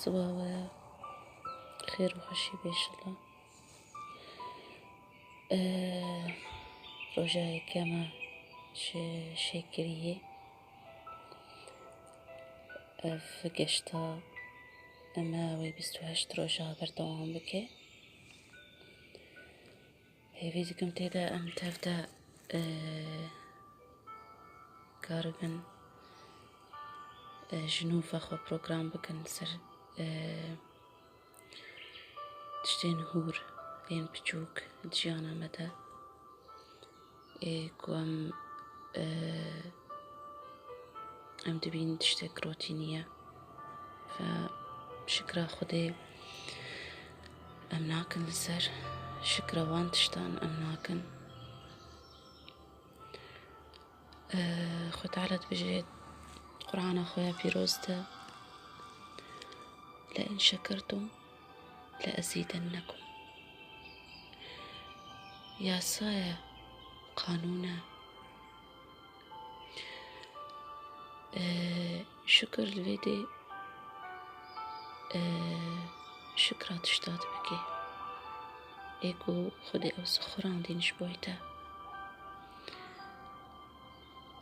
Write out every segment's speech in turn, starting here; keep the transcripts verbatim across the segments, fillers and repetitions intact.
Siba we xêr û xweşî be inşallah. Ee, roja yekema ji şêkiriyê. Ev geşta me wê bîst û heşt roja berdewam bike. Hêvî dikim tê de em tev de, e, karibin, e, ji nû ve xwe program bikin ser, e, tiştên hûr, yên piçûk di jiyana me de. Ê ku em, e, em dibînin tiştek rotînî ye. Ve şikra Xwedê em nakin li ser, şikra wan tiştan em nakin. E, Xwedê Teala dibêje Qur'ana xwe ya pîroz de, "Le in şekertum le ezîdennekum." Yasa ye, qanûn e. Ee, şikir li vê dê, ee, şikra tişta dibike. Ê ku Xwedê ew sixurandîn ji bo te.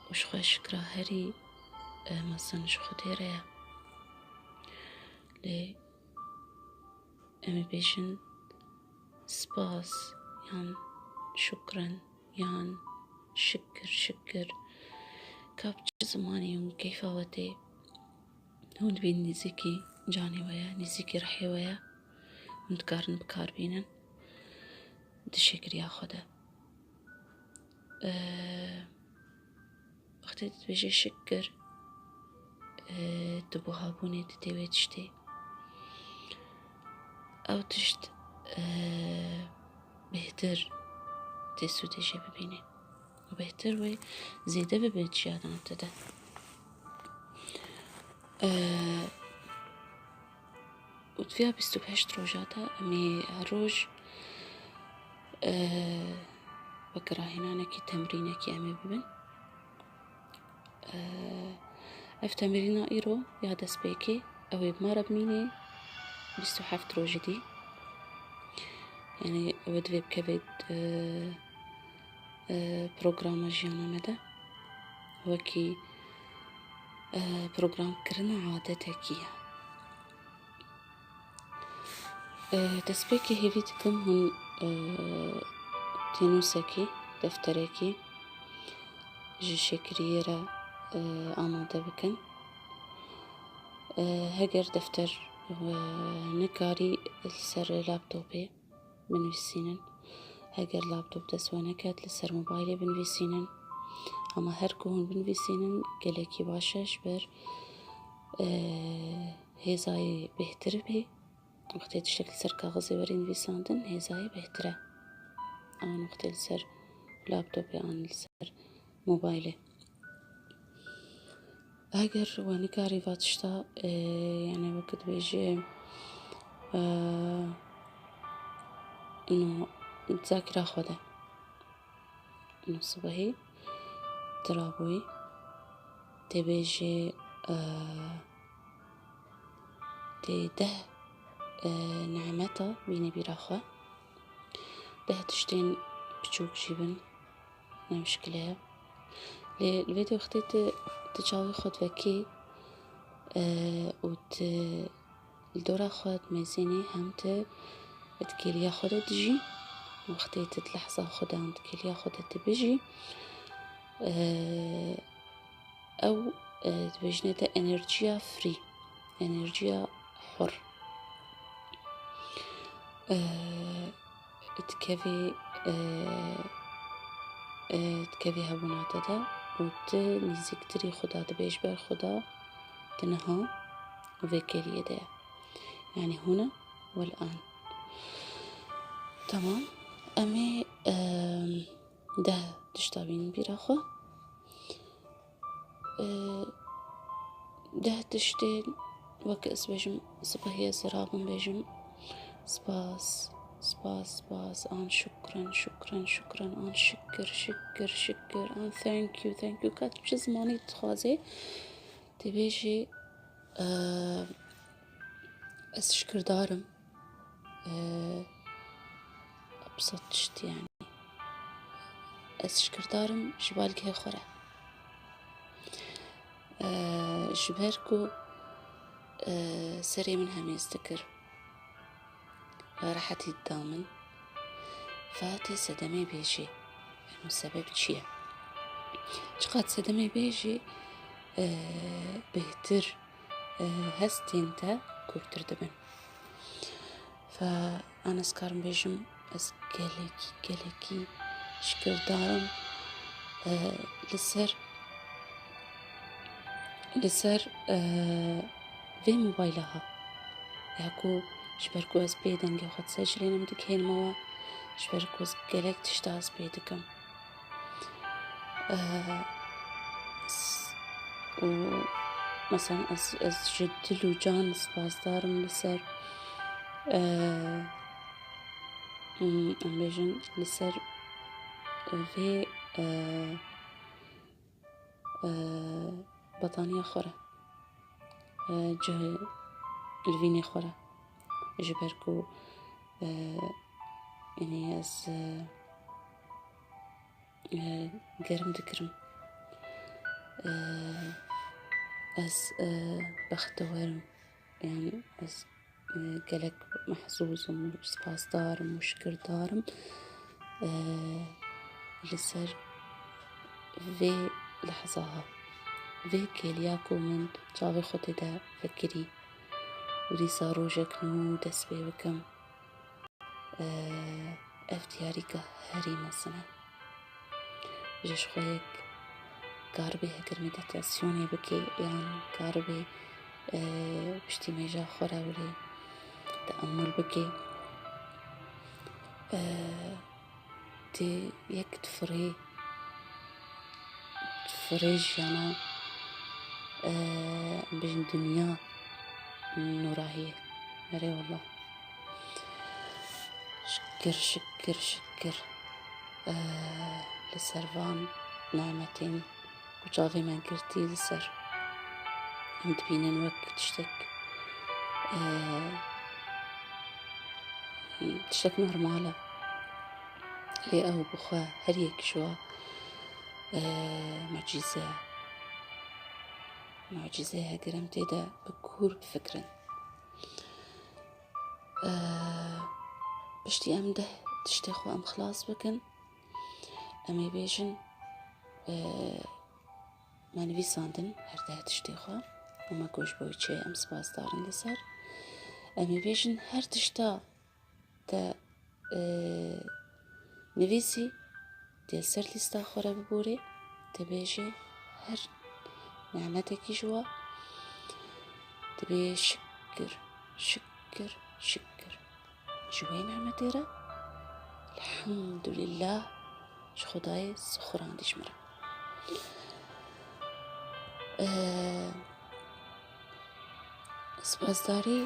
Û ji xwe şikra herî, ee, mezin ji Xwedê re ye. Lê em ê bêjin spas yan şukran yan şikir, şikir. Ka bi çi zimanê hûn keyfa we tê, hûn dibên nêzîkî canê we ye, nêzîkî rihê we ye, hûn dikarin bi kar bînin di şêkiriya xwe de. Ee, Wextê tu dibêjê şikir, e, tu buhabûnê didê wê tiştê. Ew tişt, e, bêhtir tê sûdê jê bibînê. Û bêhtir wê zêde bibe di jiyana te de. E, Û di vêya bîst û heşt roja de em ê her roj, e, weke rahênanekî, temrînekî em ê bibin. E, ev temrîna îro ya destpêkê, ew ê bi me re bimîne bîst û heft rojê dî. Yanî ew ê divê bikeve, e, e, programa jiyana me de. Wekî, e, programkirina adetekî ye. E, destpêkê hêvî dikim hûn, e, tênûsekî, defterekî ji şêkiriyê re, e, amade bikin. E, heger defter we nikarî, li ser laptopê binivîsînin. Heger laptop dest we neket, li ser mobaylê binivîsînin. Ama her ku hûn binivîsînin, gelekî baş e, ji ber, e, hêzayê bêhtir bê. Wextê tiştek li ser kaxizê werî nivîsandin, hêzayê bêhtir e. An wextê li ser laptopê an li ser mobaylê. Heger we nikarî va tişta, e, yani wek dibêjê, e, no, zakira xwe de. No sibehî tu rabûyî, tê bêjê, e, tê deh, e, nimeta bîne bîra xwe. Deh tiştên piçûk jî bin. Ne mişkile ye. Lê li vê wextê tu, tu çavê xwe divekî, e, û tu li dora xwe dimezînî, hem tu di kêliya xwe de dijî. Wextê tu di lehza xwe de an di kêliya xwe de tu bijî, e, ew, e, dibêjine te enerjiya free, enerjiya hur. E, dikevî, e, e, dikevî hebûna te de û tu nîzîktirî Xuda dibê, ji ber Xuda tu niha vê kêliyê de ye. Yani hûna wel an. Tamam. Em ê, e, deh tişta bînin bîra xwe. E, deh tiştên, wek ez bêjim, sibehî ez rabim bêjim, spas, spas, spas, an şukran, şukran, şukran, an şikir, şikir, şikir, an thank you, thank you. Ka tu çi zimanî dixwazê, dibêjî, e, Ez şikirdar im. Ee, ebsat tişt yani. Ez şikirdar im ji balgehê xwe re. Ee, ji ber ku, ee, serê min hemêz dikir. Rehetî dida min. Fa tê sedemê bêjî. Eno sebeb çi ye? Çiqat sedemê bêjî, ee, bêhtir, ee, hestên te koktir dibin. Fa an ez karim bêjim, ez gelekî, gelekî şikirdar im, ee, li ser, li ser, ee, vê mobayla ha. Ya ku ji ber ku ez pê dengê xwe dise cilênim digihênime we, ji ber ku ez gelek tişta ez pê dikim. Eh, s-, û mesela ez, ez ji dil û can spasdar im li ser, eh, hmm, em bêjin li ser vê, eh, eh, betaniya xwe re, eh, cih li vînê xwe re. Ji ber ku, eh, yanî ez, eh, eh, germ dikirim. Eh, ez, eh, bextewer im. Yanî ez, eh, gelek mehzûz im û spasdar im û şikirdar im, eh, li ser vê lehza ha, vê kêliya ku min çavê xwe tê de vekirî û dîsa rojek nû dest pê bikim. Eh, ev diyarîka herî mezin e. Ji xwe yek karibê heger meditasyonê bikê yan karibê, eh, piştî mêja xwe re were teemul bikê. Eh, tê yek difirê, difirê jiyana, eh, em bêjin dinya nûrahiyê. Erê wallah. Şikir, şikir, şikir. Eh, li ser van nemetên ku çavê me girtî li ser. Em dibînin wek tiştek, eh, tiştek normal e. Lê ew bi xwe her yek ji we, eh, mucîze ye. Mucîze ye, ger em tê de bi kûr bifikirin. Eh, piştî em deh tiştê xwe em xilas bikin, em ê bêjin, eh, me nivîsandin her deh tiştê xwe û me got ji bo çi em spasdar in li ser. Em ê bêjin her tişta te, e, nivîsî, tê ser lîsta xwe re biborê, te bêjê her nehmetekî ji we, dibê şikir, şikir, şikir. Ji wê nehmetê re, elhamdulillah, ji Xwedayê sixurandî ji min re. Ee, spasdarî,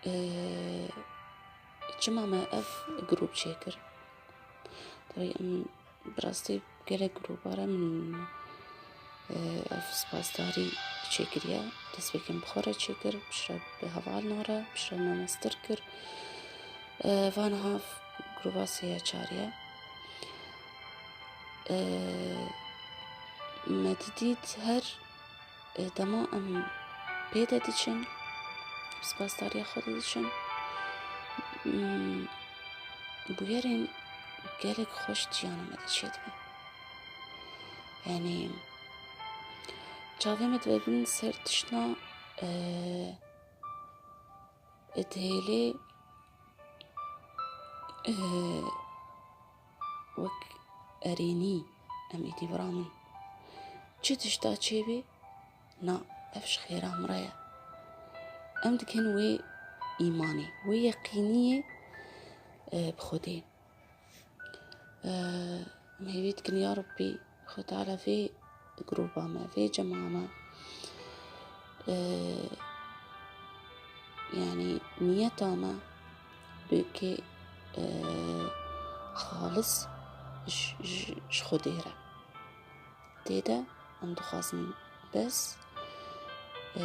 ee, çima me ev grûp çêkir? Tabii, em, bi rastî gelek grûba re min, e, ev spasdarî çêkiriye. Destpêkê min bi xwe re çêkir, piştre bi hevalna re, piştre bi mamoste re kir. E, va niha grûba sê ya çar ye. E, me didît her E, dema em pê de diçin, spasdariya Xwedê diçin, m, bûyerên gelek xweş di jiyana me de çêdibin. Yanî, çavê me divebin ser tiştna, e, e, dihêlê, e, wek erênî em êdî biramin. Çi tişta çêbê, na, ev ji xêra min re ye. Em dikin wê îmanê, wê yeqîniyê, e, bi Xwedê. E, em hêvî dikin, ya Rebbî, Xwedê Teala vê grûba me, vê cema me, e, yanî niyeta me bike, e, xalis ji, ji, ji Xwedê re. Tê de em dixwazin bes, e,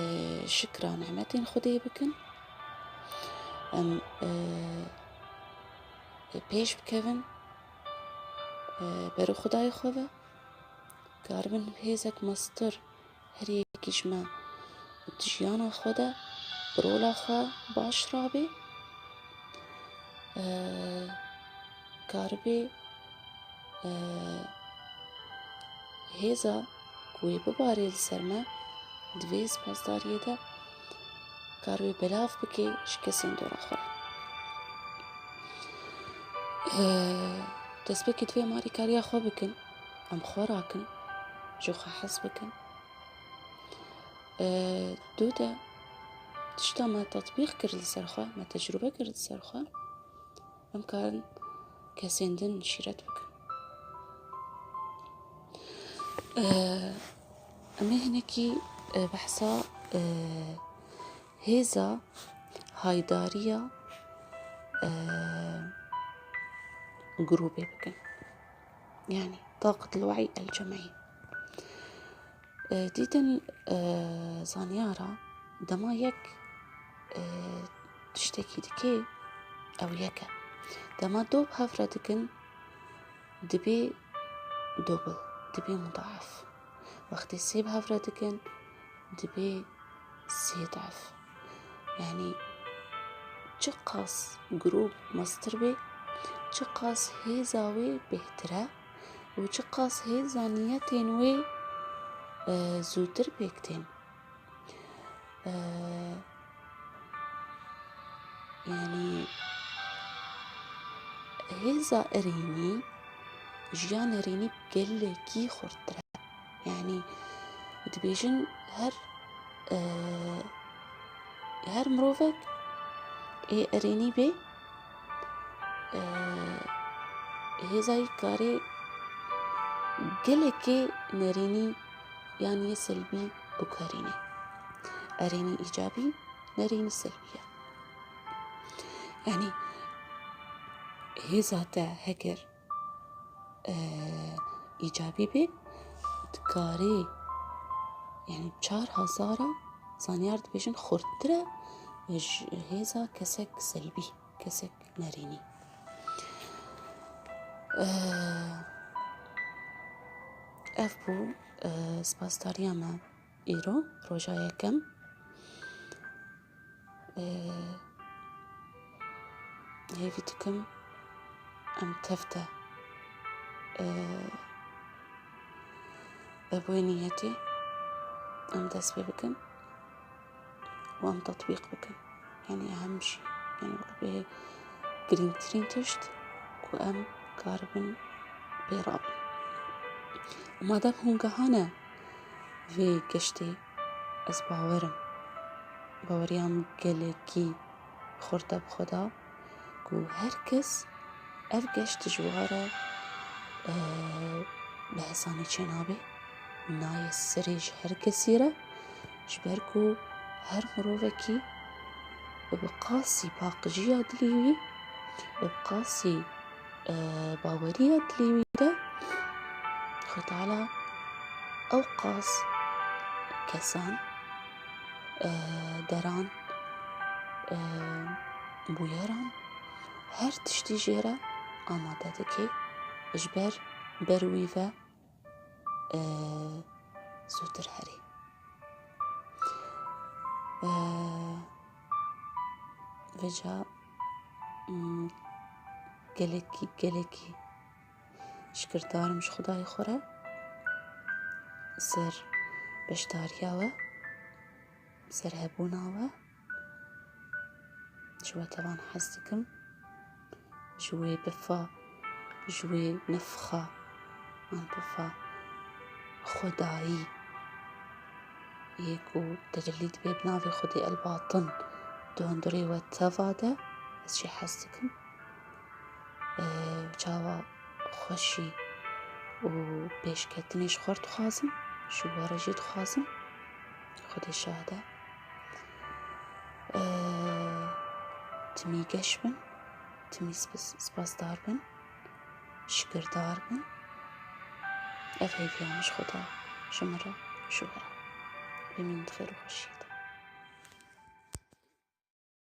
şikra nimetên Xwedê bikin. Em, e, pêş bikevin, e, bero Xwedayê xwe ve. Karibin hêzek mestir her yekî ji me di jiyana xwe de bi rola xwe baş rabe. E, karibe, e, hêza ku wê bibarê li ser me, di vê spasdariyê de karibe belav bike ji kesên dora xwe. E, destpêkê divê em alîkariya xwe bikin, em xwe rakin, ji xwe hez bikin. E, dû de tişta me tetbîq kir li ser xwe, me tecrûbe kir li ser xwe, em karin kesên din şîret bikin. E, em ê hinekî, e, behsa, e, hêza haydariya, e, grûbê bikin. Yani طاقة الوعي الجمعي. E, dîtin, e, zanyara dema yek, e, tiştekî dike, ew yek e. Dema du bi hev re dikin, dibê dobil, dibê mudaef. Wextê sê bi hev re dikin, dibê sê def. Yani çiqas grûp mestir bê, çiqas hêza wê bêhtir e û çiqas hêza niyetên wê, e, zûtir pêk tên. E, yani hêza erênî, jiyan erênî gelekî xurttir e. Yani dibêjin her, e, her mirovek ê erênî bê, e, hêza wî karê gelekê nerênî yan yê selbî biguherîne. Erênî îcabî, nerênî selbî ye. Yani hêza te heger, e, îcabî bê, dikarê, yani çar hezara zanyar dibêjin xurttir e ji hêza kesek selbî, kesek nerênî. E, ev bû, e, spasdariya me îro, roja yekem. E, hêvî dikim em tev de, e, e, bi wê niyetê em dest pê bikin û em tetbîq bikin. Yani ehem jî, yani wek bê girîngtirîn tişt ku em karibin pê rabin. Û madem hûn gehane vê geştê, ez bawer im, baweriya min gelekî xurt e bi Xweda, ku her kes ev geşt ji wa re, e, bi hesanî çênabe, nayê serê ji her kesî re, ji ber ku her mirovekî bi qasî paqijiya dilê wî, bi qasî, e, baweriya dilê wî de Xwedê Teala ew qas kesan, e, deran, e, bûyeran, her tiştî jê re amade dike, ji ber ber wî ve, e, zûtir herê. E, vêca, mm, gelekî, gelekî şikirdar im ji Xwedayê xwe re, ser beşdariya we, ser hebûna we. Ji we tevan hez dikim. Ji wê bifa, ji wê nefxa, an bifa xwedayî yê ku tecellî dibe bi navê Xwedê Elbatin di hundirê we teva de, ez jê hez dikim. E, çawa xweşî û pêşketinê ji xwe re dixwazim, ji we re jî dixwazim. Xwedê şahid e. E, timî geş bin, timî spas-, spasdar bin, şikirdar bin. Ev hêviya min ji Xweda, ji min re, ji we re. Bimînin di xêr û xweşiyê de.